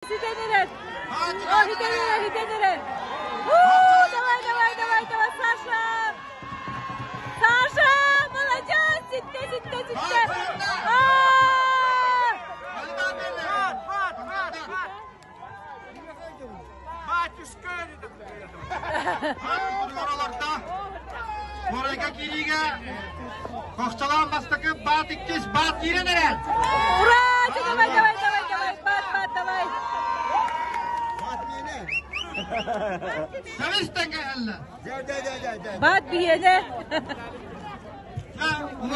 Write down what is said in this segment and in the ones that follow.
Ситэн эрэр! О, ситэн эрэр, ситэн эрэр! У, давай, давай, давай, давай, Саша! Саша, молодец! Ситтэ, ситтэ, ситтэ! Аа! Батюшка! Оройга киириигэ Хохчолоон бастакы баат иккис баат киирэн эрэр. Ура! Давай, давай, давай, давай, баат, баат, давай. Сәбис тәңге әллә. Баат биһиэнэ. Бу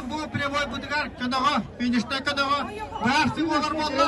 бу прямой бутугар көдөҕө, финиште көдөҕө, баарсы буолар буолла.